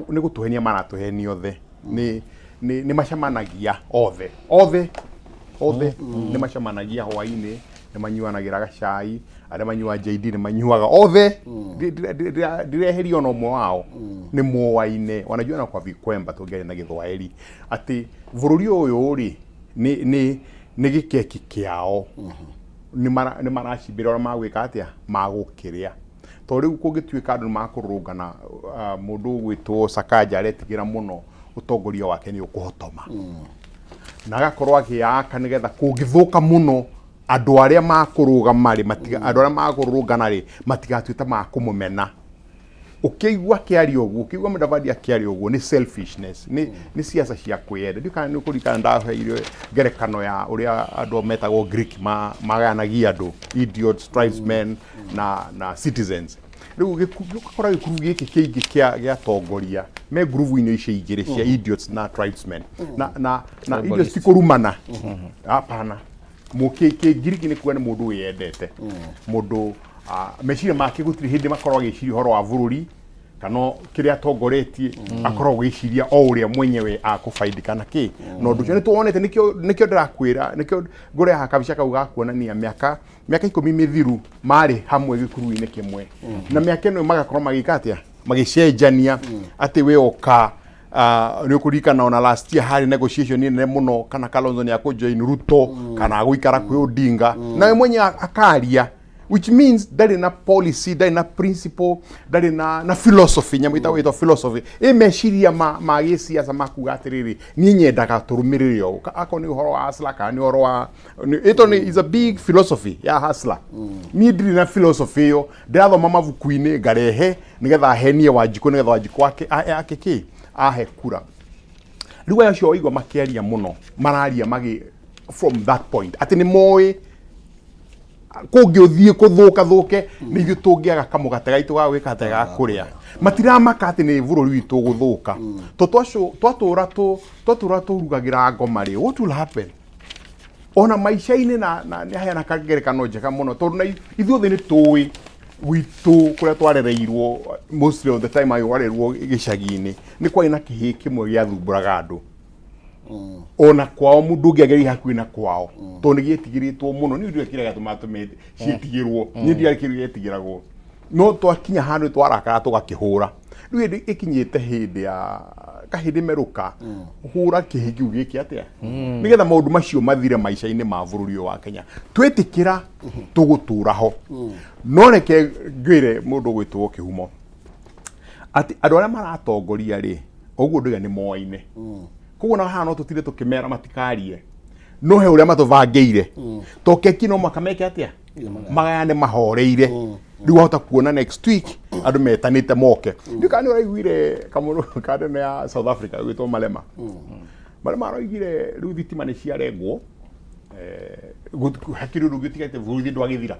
nĩ gũtũhenia maratũhenia othe. Nĩ macemanagia othe othe othe, nĩ macemanagia hwainĩ, nĩ manyuanagĩra gacai, arĩa manyuaga JD nĩ manyuaga othe. Ndireheria ona ũmwe wao, nĩ moaine wanajuana kwa vikwemba. Tũngĩaria na Gĩthwaĩri atĩ bũrũri ũyũ rĩ nĩ gĩkeki kĩao, nĩ maracimbĩra ũrĩa magwĩka atĩa magũkĩrĩa, tondũ rĩu kũngĩtuĩka andũ nĩ makũrũrũngana, mũndũ ũgwĩtwo Sakaja aretigĩra mũno ũtongoria wake nĩ ũkũhotoma na agakorwo agĩaka nĩgetha kũngĩthũka mũno andũ arĩa makũrũgama rĩ matiga andũ arĩa makũrũrũngana rĩ matigatuĩte ma kũmũmena. Ũkĩigua akĩaria ũguo, ũkĩigua Mudavadi akĩaria ũguo, nĩ selfishness, nĩ siasa cia kwĩyenda. Ndiũ kana nĩ ũkũririkana ndaheire ngerekano ya ũrĩa andũ metagwo Greek magayanagia andũ idiots, tribesmen na citizens. Rĩu ũgakora gĩkurubu gĩkĩ kĩingĩ kĩa atongoria me ngurubu-inĩ icio igĩrĩ cia idiots na tribesmen na idiots ti kũrumana, hapana. Kĩngiriki nĩ kuga nĩ mũndũ wĩyendete, mũndũ meciria make gũtirĩ hĩndĩ makorwo agĩciria ũhoro wa bũrũri kana kĩrĩa atongoretie, akoragwo agĩciria o ũrĩa mwenyewe akũbaidika na kĩ. Na ũndũ ũcio nĩ tuonete, nĩkĩo ndĩrakwĩra, nĩkĩo ngũrehaga kabica kau ga kuonania mĩaka 10 mĩthiru marĩ hamwe gĩkuru-inĩ kĩmwe, na mĩaka ĩno magakorwo magĩka atĩa, magĩcenjania atĩ we oka. Nĩ ũkũririkana ona last year harĩ negotiation nene mũno kana Kalonzo nĩ akũjoin Ruto kana agũikara kwĩ Odinga, na we mwenyewe akaria, which means ndarĩ na policy, ndarĩ na principle, ndarĩ na philosophy, nyamũ ĩtagwo ĩtwo philosophy ĩ meciria ma gĩsiasa ma kuga atĩrĩrĩ, niĩ nyendaga tũrũmĩrĩre ũũ. Akorwo nĩ ũhoro wa hustler kana nĩ ũhoro wa ĩto nĩ is a big philosophy ya hustler. Niĩ ndirĩ na philosophy ĩyo, ndĩrathoma mabuku-inĩ ngarehe nĩgetha henie Wanjikũ, nĩgetha Wanjikũ ake kĩ ahe kura. Rĩu aya acio waigua makĩaria mũno mararia magĩ from that point atĩ nĩ moĩ kũngĩũthiĩ kũthũka thũke nĩ ithuĩ tũngĩaga kamũgate gaitũ ga gwĩka atĩa ga kũrĩa. Matiramaka atĩ nĩ bũrũri witũ ũgũthũka to twatũra tũrugagĩra ngoma rĩ, what will happen ona maica-inĩ? Na nĩ aheana kangerekano njega mũno tondũ na ithuothe nĩ tũĩ gwitũ kũrĩa twarereirwo, mostly of the time ayo warerirwo gĩcagi-inĩ, nĩ kwarĩ na kĩhĩĩ kĩmwe gĩathumbũraga andũ. Ona kwao mũndũ ũngĩageria hakuhĩ na kwao tondũ nĩ gĩetigĩrĩtwo mũno. Nĩ ũndũ kĩrĩa gĩatũmaga tũme ciĩtigĩrwo, niĩ ndiarĩ kĩndũ gĩetigĩragwo, no twakinya handũ twarakara tũgakĩhũra. Rĩu hĩndĩ ĩkinyĩte hĩndĩ ya kahĩndĩ merũka hũra kĩhĩ kĩu gĩkĩ atĩa nĩgetha maũndũ macio mathire maica-inĩ ma bũrũri ũyũ wa Kenya. Twĩtĩkĩra tũgũtũra ho, no reke ngwĩre mũndũ ũgwĩtwo Kĩhumo atĩ andũ arĩa maratongoria rĩ, ũguo ndũiga nĩ moaine, koguo na haha no tũtinde tũkĩmera matikarie, no he ũrĩa matũbangĩire to keki no mũhaka meke atĩa magayane mahoreire. Rĩu wahota kuona next week Andũ metanĩte moke. Ndiũ kana nĩ ũraiguire kamũndũ ka ndene ya South Africa gwĩtwo Malema. Malema aroigire rĩu thitima nĩ ciarengwo, hakiri ũndũ ũngĩ ũtigarĩte bũrũri ndwagĩthira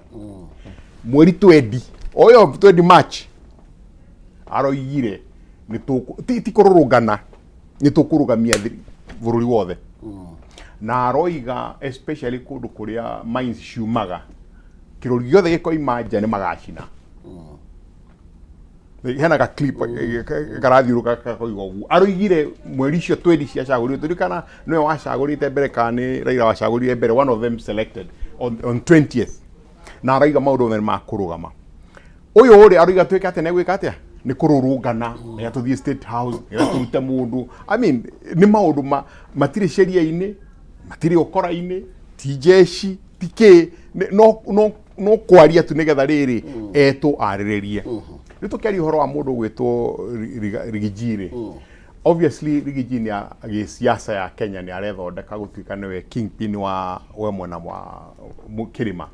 mweri 20 oyo 20 March. Aroigire nĩ ti kũrũrũngana, nĩ tũkũrũgamia bũrũri wothe, na aroiga especially kũndũ kũrĩa mines ciumaga, kĩrori gĩothe gĩkoima nja nĩ magacina. Hena ga clip karathiũrũka kakoiga ũguo. Aroigire mweri icio 20 ciacagũrirwo, tũri kana nĩwe wacagũrĩte mbere kana nĩ Raila wacagũrire mbere, one of them selected on 20th, na aroiga maũndũ mothe nĩ makũrũgama. Ũyũ ũrĩ aroiga twĩke atĩa? Nĩ gwĩka atĩa? Nĩ kũrũrũngana nĩgetha tũthiĩ State House nĩgetha tũrute mũndũ. I mean, nĩ maũndũ matirĩ sheria-inĩ, matirĩ ũkora-inĩ, ti jeshi, ti kĩ, no kwaria tu nĩgetha rĩrĩ etwo arĩrĩrie. Rĩu tũkĩaria ũhoro wa mũndũ ũgwĩtwo Rigiji rĩ, obviously Rigiji nĩ gĩsiasa ya Kenya nĩ arethondeka gũtuĩka nĩwe kingpin wa we mwena wa kĩrĩma,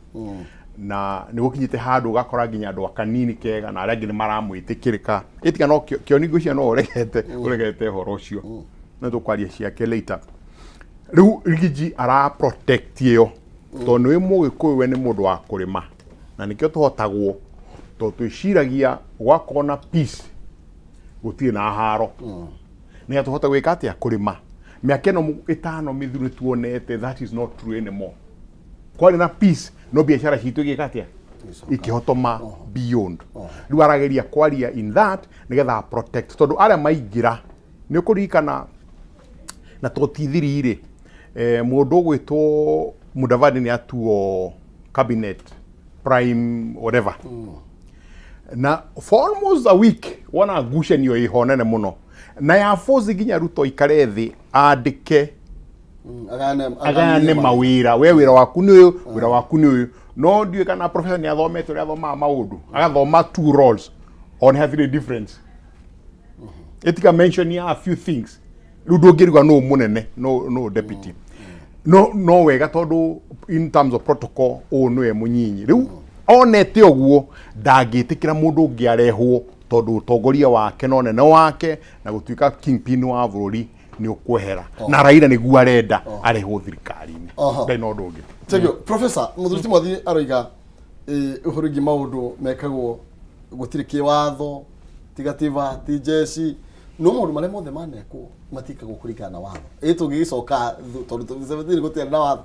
na nĩ gũkinyĩte handũ ũgakora nginya andũ a kanini kega na arĩa angĩ nĩ maramwĩtĩkĩrĩka. Ĩtiga no kĩoni ngwĩciria no ũregete ũhoro ũcio, no tũkwaria ciake later. Rĩu Rigiji ara protect ĩyo tondũ nĩ Mũgĩkũyũ, we nĩ mũndũ wa kũrĩma, na nĩkĩo tũhotagwo tondũ twĩciragia gwakorwo na peace gũtirĩ na haro, nĩgetha tũhote gwĩka atĩa? Kũrĩma. Mĩaka ĩno 5 mĩthiru nĩ tuonete that is not true anymore. Kwarĩ na peace no biacara citũ igĩka atĩa? Ikĩhotoma beyond. Rĩu arageria kwaria in that nĩgetha protect, tondũ arĩa maingĩra nĩ ũkũririkana na totithiri rĩ, mũndũ ũgwĩtwo Mudavadi nĩ atuo cabinet prime whatever, na for almost a week wona ngucanio ĩho nene mũno na ya force nginya Ruto ikare thĩ andĩke agayane mawĩra. We wĩra waku nĩ ũyũ, wĩra waku nĩ ũyũ. No ndiũĩ kana professor nĩ athomete ũrĩa athomaga maũndũ, agathoma two roles on hatirĩ difference, ĩtiga mention ya a few things. Rĩu ndũngĩruga nũ mũnene no deputy, no wega tondũ in terms of protocol ũũ nĩwe mũnyinyi. Rĩu onete ũguo ndangĩtĩkĩra mũndũ ũngĩ arehwo, tondũ ũtongoria wake na ũnene wake na gũtuĩka kingpin wa bũrũri nĩ ũkwehera, na Raila nĩguo arenda arehwo thirikari-inĩ. Ndarĩ na ũndũ ũngĩ. Thank you. Professor, mũthuri Timothy aroiga ũhoro wĩgiĩ maũndũ mekagwo gũtirĩ kĩwatho, ti gatiba, ti jeshi, no maũndũ marĩa mothe manekwo matikagwo kũringana na watho. Ĩ tũngĩgĩcoka tondũ 2017 gũtiarĩ na watho,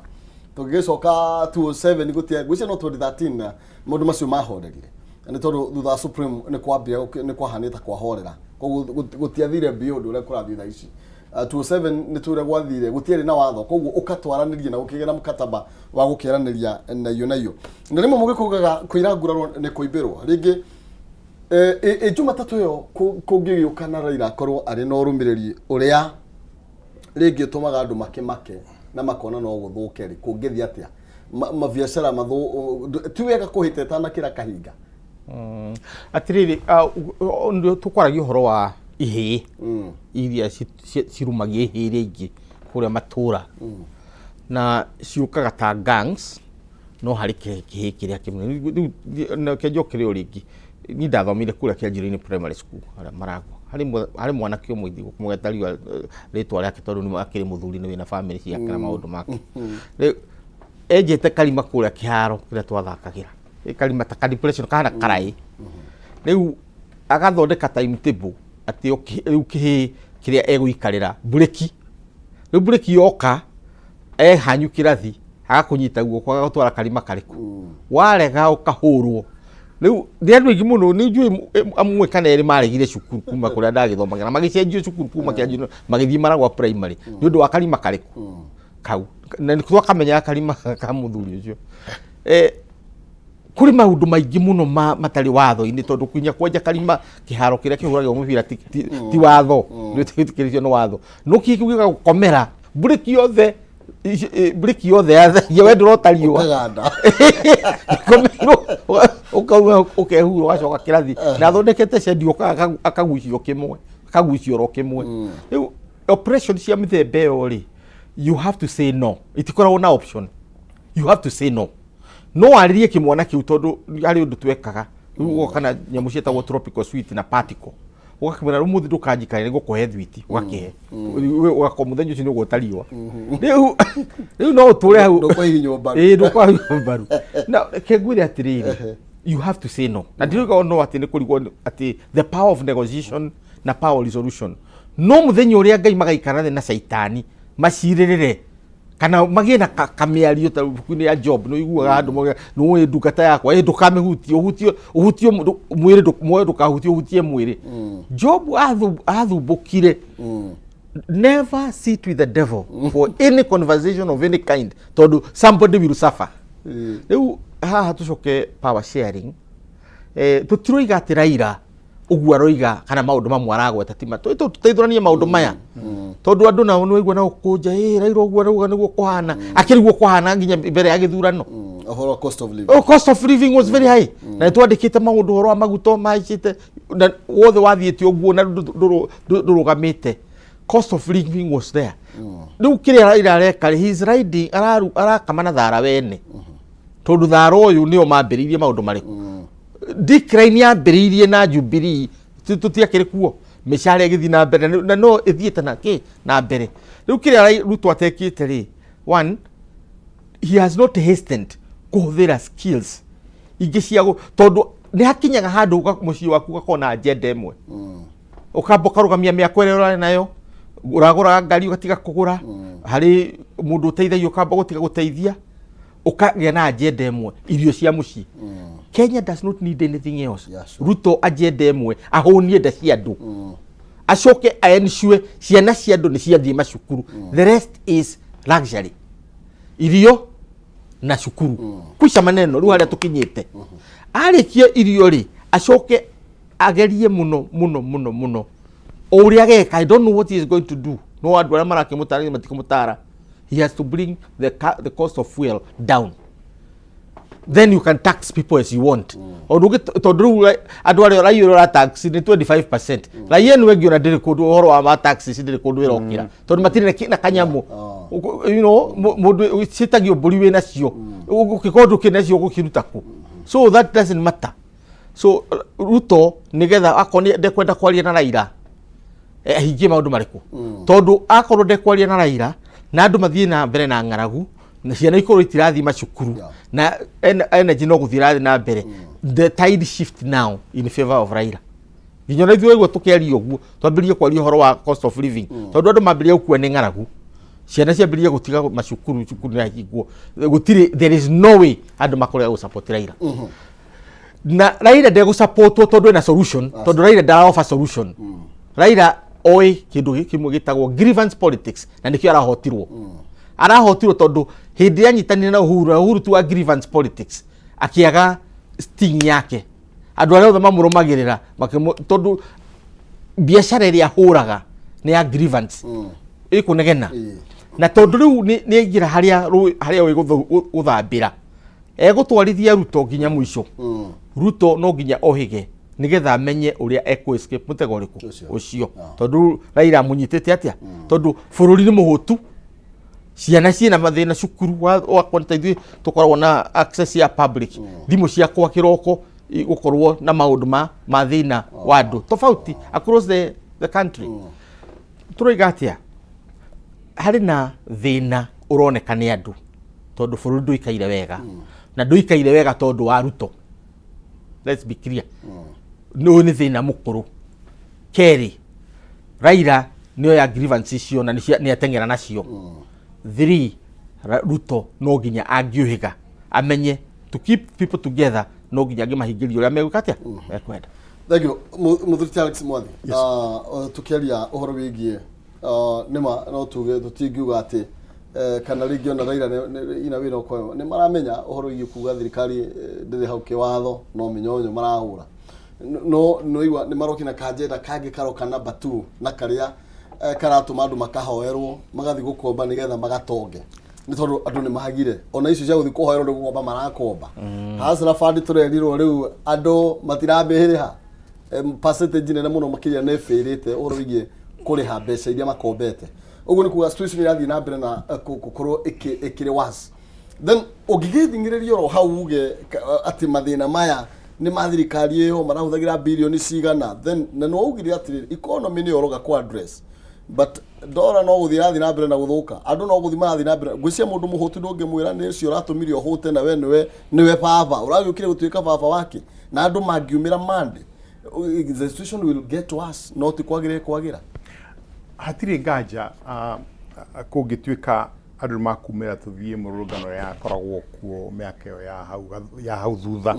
tũngĩgĩcoka 2007 gũtiarĩ, ngwĩciria no 2013 na maũndũ macio mahorerire, nĩ tondũ thutha wa Supreme nĩ kwambia nĩ kwahanĩte kwahorera, koguo gũtiathire beyond ũrĩa kũrathiĩ thaa ici. 2007 nĩ tũrĩa gwathire gũtiarĩ na watho, koguo ũkatwaranĩria na gũkĩgĩa na mũkataba wa gũkĩaranĩria na iyo na iyo, na rĩmwe mũgĩkũgaga kũira nguraro nĩ kũimbĩrwo rĩngĩ. Ĩ Jumatatũ ĩyo kũngĩgĩũka na Raila akorwo arĩ na ũrũmĩrĩri ũrĩa rĩngĩ ũtũmaga andũ makĩmake na makona no gũthũke rĩ, kũngĩthiĩ atĩa? Mabiacara mathũ ti wega kũhĩta ĩtanakĩra kahinga. Atĩrĩrĩ, tũkwaragia ũhoro wa ihĩĩ iria cirumagia ihĩĩ iria ingĩ kũrĩa matũra, na ciũkaga ta gangs, no harĩ kĩhĩĩ kĩrĩa kĩmwe. Rĩu reke njokere o rĩngĩ, niĩ ndathomire kũrĩa Kĩanjĩrĩria Primary School harĩa Maragwa. Harĩ mwanake ũmwe ndigũkũmũgweta rĩtwa rĩake tondũ nĩ akĩrĩ mũthuri, nĩ wĩna bamĩrĩ ciake na maũndũ make. Rĩu enjete karima kũrĩa kĩharo kĩrĩa twathakagĩra. Ĩ karima ta ka depression kahana karaĩ. Rĩu agathondeka timetable atĩ rĩu kĩhĩĩ kĩrĩa egũikarĩra mburĩki. Rĩu mburĩki yoka ehanyu kĩrathi agakũnyita guoko agagũtwara karima karĩkũ, warega ũkahũrwo. Rĩu nĩ andũ aingĩ mũno nĩ njũĩ amwe kana erĩ maregire cukuru kuma kũrĩa ndagĩthomagĩra, magĩcenjio cukuru kuma kĩanjĩrĩria magĩthiĩ Maragwa Primary nĩ ũndũ wa karima karĩkũ kau, na nĩ twakamenyaga karima ka mũthuri ũcio. Kũrĩ maũndũ maingĩ mũno matarĩ watho-inĩ, tondũ kinya kwenja karima kĩharo kĩrĩa kĩhũragĩrwo mũbira ti watho, ndwĩtĩkĩrĩtio nĩ watho, no kĩĩ kĩu gĩgagũkomera mburĩki yothe, mburĩki yothe yathagia we ndũrota riũa. Ũkaganda. Komerwo, ũkauma ũkehura ũgacoka kĩrathi, na athondekete cendi ũkaga akagucio kĩmwe, akagucio oro kĩmwe. Rĩu operation cia mĩthemba ĩyo rĩ, you have to say no, itikoragwo na option, you have to say no. No warĩrie kĩmwana kĩu, tondũ harĩ ũndũ twekaga. Rĩu ũgoka na nyamũ ciĩtagwo tropical sweet na particle, ũgakĩmwĩra rĩu mũthĩ ndũkanjikarĩre, ngũkũhe thwiti, ũgakĩhe. Ũgakorwo mũthenya ũcio nĩ ũgwota riũa. Rĩu no ũtũre hau. Ndũkwahihinywo mbaru. Ĩĩ, ndũkwahihinywo mbaru. Na reke ngwĩre atĩrĩrĩ, you have to say no, na ndirauga no atĩ nĩ kũrigwo atĩ the power of negotiation na power of resolution. No mũthenya ũrĩa Ngai magaikara thĩ na caitani macirĩrĩre kana magĩe na kamĩario ta ibuku-inĩ ya Job, nĩ ũiguaga andũ moigaga, nĩ ũĩ ndungata yakwa ĩ ndũkamĩhutie, ũhutie ũhutie mwĩrĩ, muoyo ndũkahutie ũhutie mwĩrĩ. Job athumbũkire. Never sit with the devil for any conversation of any kind, tondũ somebody will suffer. Rĩu haha tũcoke power sharing, tũtiroiga atĩ Raila ũguo aroiga kana maũndũ mamwe aragweta ti ma tũteithũranie maũndũ maya, tondũ andũ nao nĩ waigua na gũkũnja ĩ Raila ũguo arauga nĩguo kũhana, akĩriguo kũhana nginya mbere ya gĩthurano. Ũhoro wa cost of living. Oh, cost of living was very high, na nĩtwandĩkĩte maũndũ ũhoro wa maguta mahaicĩte na wothe wathiĩte ũguo na ndũrũgamĩte. Cost of living was there. Rĩu kĩrĩa Raila areka rĩ, he is riding, arakama na thara wene, tondũ thara ũyũ nĩo mambĩrĩirie maũndũ marĩkũ. Decline yambĩrĩirie na Jubilee, tũtiakĩrĩ kuo, mĩcara ĩgĩthiĩ na mbere na no ĩthiĩte na kĩ na mbere. Rĩu kĩrĩa Ruto atekĩte rĩ, one, he has not hastened kũhũthĩra skills ingĩ cia tondũ nĩ hakinyaga handũ mũciĩ waku ũgakorwo na agenda ĩmwe, ũkamba ũkarũgamia mĩako ĩrĩa ũrarĩ nayo, ũragũraga ngari ũgatiga kũgũra, harĩ mũndũ ũteithagia ũkamba gũtiga gũteithia, ũkagĩa na agenda ĩmwe, irio cia mũciĩ. Kenya does not need anything else. Ruto agenda ĩmwe, ahũnie nda cia andũ, acoke aensure ciana cia andũ nĩ ciathiĩ macukuru. The rest is luxury, irio na cukuru, kwisha maneno. Rĩu harĩa tũkinyĩte, arĩkia irio rĩ, acoke agerie mũno mũno mũno mũno o ũrĩa ageka. I don't know what he is going to do, no andũ arĩa marakĩmũtara matikũmũtara. He has to bring the cost of fuel down, then you can tax people as you want. Tondũ rĩu andũ arĩa raia ũrĩa tax nĩ 25%, raia ĩno ĩngĩ ona ndĩrĩ kũndũ, ũhoro wa ma taxes ndĩrĩ kũndũ ĩrokĩra, tondũ matirĩ na kanyamũ. Mũndũ ciĩtagio mbũri wĩ nacio, ũngĩkorwo ndũkĩrĩ nacio ũgũkĩruta kũ? So that doesn't matter. So Ruto nĩgetha akorwo ndekwenda kwaria na Raila, ahingie maũndũ marĩkũ? Tondũ akorwo ndekwaria na Raila na andũ mathiĩ na mbere na ng'aragu na ciana ikorwo itirathiĩ macukuru na energy no gũthiĩ irathiĩ na mbere, the tide shift now in favor of Raila. Nginya ona ithuĩ waigua tũkĩaria ũguo, twambĩrĩrie kwaria ũhoro wa cost of living, tondũ andũ mambĩrĩria gũkua nĩ ng'aragu, ciana ciambĩrĩria gũtiga macukuru, cukuru nĩ ahingwo, gũtirĩ, there is no way andũ makorega gũsupport Raila. Na Raila ndegũsupportwo tondũ ena solution, tondũ Raila ndara offer solution. Raila oĩ kĩndũ kĩmwe gĩtagwo grievance politics, na nĩkĩo arahotirwo tondũ hĩndĩ ĩrĩa anyitanire na Uhuru, na Uhuru ti wa grievance politics, akĩaga sting yake, andũ arĩa othe mamũrũmagĩrĩra tondũ biacara ĩrĩa ahũraga nĩ ya grievance ĩkũnegena. Na tondũ rĩu nĩ aingĩra harĩa harĩa ũĩ gũthambĩra, egũtwarithia Ruto nginya mũico. Ruto no nginya ohĩge nĩgetha amenye ũrĩa ekũ escape mũtego ũrĩkũ. Ũcio. Ũcio, tondũ Raila amũnyitĩte atĩa? Tondũ bũrũri nĩ mũhũtu, ciana ciĩna mathĩna cukuru wakwa ta ithuĩ tũkoragwo na access ya public, thimũ ciakwa kĩroko gũkorwo na maũndũ ma thĩna wa andũ tofauti across the country. Tũroiga atĩa? Harĩ na thĩna ũroneka nĩ andũ tondũ bũrũri ndũikaire wega, na ndũikaire wega tondũ wa Ruto, let's be clear. Ũyũ nĩ thĩna mũkũrũ. Kerĩ, Raila nĩoya grievance icio na nĩ ateng'era nacio. Three, Ruto no nginya angĩũhĩga amenye to keep people together, no nginya angĩmahingĩria ũrĩa megwĩka atĩa mekwenda. Thank you. Mũthuri ti Alex Mwathi. Tukiaria ũhoro wĩgiĩ nĩma no tuge tũtingiuga atĩ kana rĩngĩ ona Raila ina wĩra ũkorwo nĩ maramenya ũhoro wĩgiĩ kuga thirikari ndĩrĩ hau kĩwatho, no mĩnyonyo marahũra, no no igua nĩ maroki na kanjenda kangĩ karoka number 2 na karĩa karatũma andũ makahoerwo magathiĩ gũkomba nĩgetha magatonge, nĩ tondũ andũ nĩ magire ona icio cia gũthiĩ kũhoerwo, nĩ gũkomba marakomba. Hustler Fund tũrerirwo rĩu andũ matirambĩrĩha, percentage nene mũno makĩria nĩ ĩbĩrĩte ũhoro wĩgiĩ kũrĩha mbeca iria makombete. Ũguo nĩ kuga situation ĩrathiĩ na mbere na gũkorwo ĩkĩrĩ worse. Then ũngĩgĩthing'ĩrĩria oro hau uge atĩ mathĩna maya Nĩ ma thirikari ĩyo marahũthagĩra birioni cigana? Then na nĩ waugire atĩrĩrĩ, economy nĩyo ũroga kũ address, but ndora no gũthiĩ ĩrathiĩ na mbere na gũthũka, andũ no gũthiĩ marathiĩ na mbere. Ngwĩciria mũndũ mũhũtu ndũngĩmwĩra nĩ ũcio ũratũmire ũhũte, na we nĩwe baba ũragĩũkire gũtuĩka baba wake, na andũ mangiumĩra mande, the situation will get worse, no ti kwagĩra ĩkwagĩra. Hatirĩ nganja, kũngĩtuĩka andũ nĩ makumĩra tũthiĩ mũrũrũngano ũrĩa yakoragwo kuo mĩaka ĩyo ya hau thutha,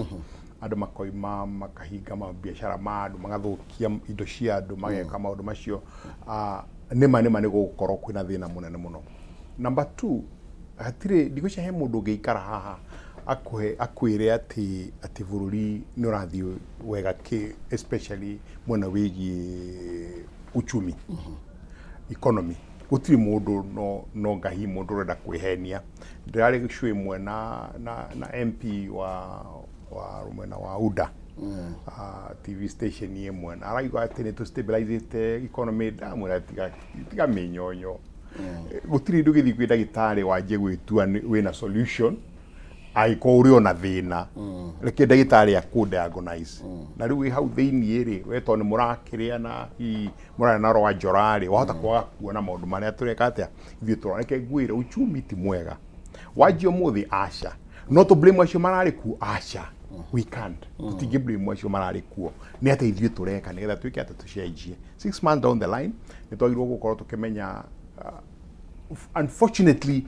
andũ makoima makahinga mabiacara ma andũ, magathũkia indo cia andũ, mageka maũndũ macio, nĩma nĩ gũgũkorwo kwĩna thĩna mũnene mũno. Number two, hatirĩ, ndigwĩciria he mũndũ ũngĩikara haha akũhe akwĩre atĩ bũrũri nĩ ũrathiĩ wega kĩ, especially mwena wĩgiĩ uchumi, economy. Gũtirĩ mũndũ, no ngahi mũndũ ũrenda kwĩhenia. Ndĩrarĩ show ĩmwe na MP wa mwena wa UDA, TV station ĩmwe, na arauga atĩ nĩ tũ stabilizĩte economy. Ndamwĩra, tiga mĩnyonyo. Gũtirĩ ndũ gĩthiĩ kwĩ ndagĩtarĩ wanjie gwĩtua wĩna solution angĩkorwo ũrĩ ona thĩna. Reke ndagĩtarĩ akũ diagnose. Na rĩu wĩ hau thĩiniĩ rĩ, we tondũ nĩ mũrakĩrĩa na hihi mũrarĩa na rwa njora rĩ, wahota kwaga kuona maũndũ marĩa tũreka atĩa ithuĩ tũrona. Reke ngwĩre, uchumi ti mwega wanjia ũmũthĩ, aca. No tũ blame acio mararĩ kuo? Aca, we can't, tũtingĩ blame acio mararĩ kuo. Nĩ atĩ ithuĩ tũreka nĩgetha twĩke atĩ tũcenjie 6 months down the line nĩ twagĩrĩirwo gũkorwo tũkĩmenya. Unfortunately,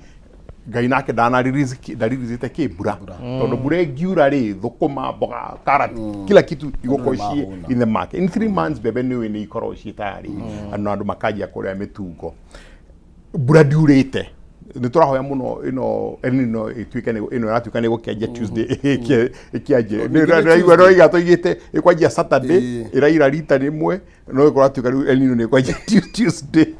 Ngai nake ndaririziĩte kĩ mbura, tondũ mbura ĩngiura rĩ, thũkũma, mboga, karati, kila kitu igũkorwo ciĩ mahũna. In the market in 3 months. Mbembe nĩ nĩ ikorwo ciĩ tayari na andũ makanjia kũrĩa mĩtungo. Mbura ndiurĩte, nĩ tũrahoya mũno ĩno El Nino ĩtuĩke ĩno ĩratuĩka nĩ gũkĩanjia Tuesday, ĩkĩanjie. Ningĩ nĩ Ndĩraigua Tuesday. ndĩraiga tũigĩte ĩkwanjia Saturday, ĩraira rita rĩmwe, no ĩkũratuĩka rĩu El Nino nĩ ĩkwanjia Tuesday.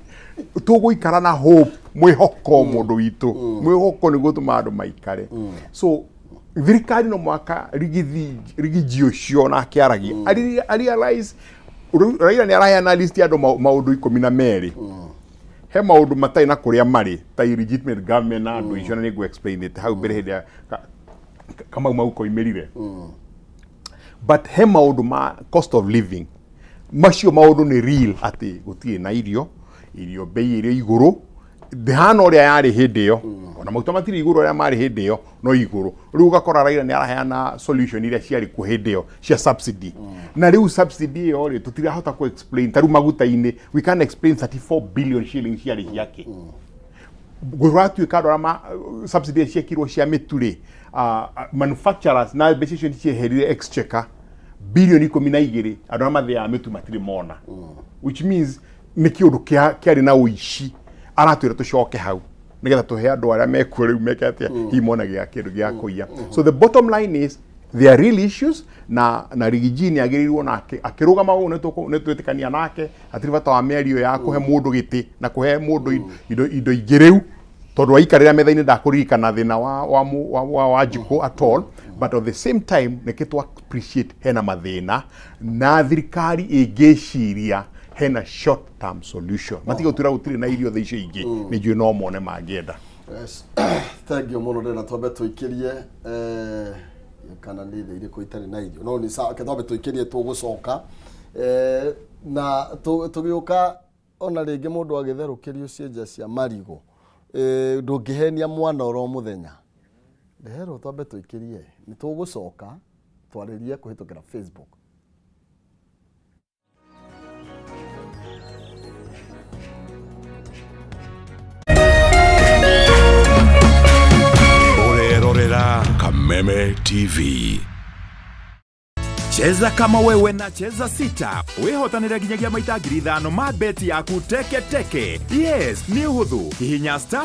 Tũgũikara na hope, mwĩhoko, mũndũ witũ, mwĩhoko nĩguo tũmaga andũ maikare. So thirikari no mwaka Rigiji ũcio nake aragia arealize Raila nĩ araheana list ya andũ maũndũ 12. He maũndũ matarĩ na kũrĩa marĩ ta illegitimate government na andũ icio, na nĩ ngũ explain it hau mbere hĩndĩ ya Kamau mau koimĩrire. But he maũndũ ma cost of living, macio maũndũ nĩ real, atĩ gũtirĩ na irio, irio bei ĩrĩ igũrũ, ndĩhana ũrĩa yarĩ hĩndĩ ĩyo. Ona maguta matirĩ igũrũ ũrĩa marĩ hĩndĩ ĩyo, no igũrũ. Rĩu ũgakora Raila nĩ araheana solution iria ciarĩ kuo hĩndĩ ĩyo cia subsidy, na rĩu subsidy ĩyo rĩ, tũtirahota ku explain. Ta rĩu maguta-inĩ, we can explain 34 billion shillings ciarĩ ciake. Gũratuĩka andũ arĩa subsidy iria ciekirwo cia mĩtu rĩ, manufacturers na mbeca icio nĩ cieherire exchequer bilioni 12. Andũ arĩa mathĩaga mĩtu matirĩ mona, which means nĩ kĩũndũ kĩarĩ na ũici. Aratwĩra tũcoke hau nĩgetha tũhe andũ arĩa mekuo rĩu meke atĩa, hihi mone gĩa kĩndũ gĩa kũiya. So the bottom line is there are real issues, na Rigiji nĩ agĩrĩirwo nake akĩrũgama ũũ, nĩ twĩtĩkania nake. Hatirĩ bata wa mĩario ya kũhe mũndũ gĩtĩ na kũhe mũndũ indo ingĩ rĩu, tondũ aikarĩra metha-inĩ ndakũririkana thĩna wa Wanjikũ at all. But at the same time, nĩkĩ tũ appreciate hena mathĩna, na thirikari ĩngĩciria hena short term solution, matige gũtwĩra gũtirĩ na irio thaa icio ingĩ. Nĩ njũĩ no mone mangĩenda. Yes. Thank you mũno. Ndĩrenda twambe tũikĩrie, kana nĩ thĩ irĩkũ itarĩ na irio? No nĩ sawa, reke twambe tũikĩrie, tũgũcoka na tũgĩũka ona rĩngĩ. Mũndũ agĩtherũkĩrio cienja cia marigũ, ndũngĩhenia mwana oro mũthenya. Ndeherwo twambe tũikĩrie, nĩ tũgũcoka twarĩrie kũhĩtũkĩra Facebook. Ũrerorera Kameme TV. Cheza kama wewe na Cheza Sita wĩhotanĩre nginyagia maita 5,000 ma beti yaku teke teke. Yes, nĩ ũhũthũ, hihinya star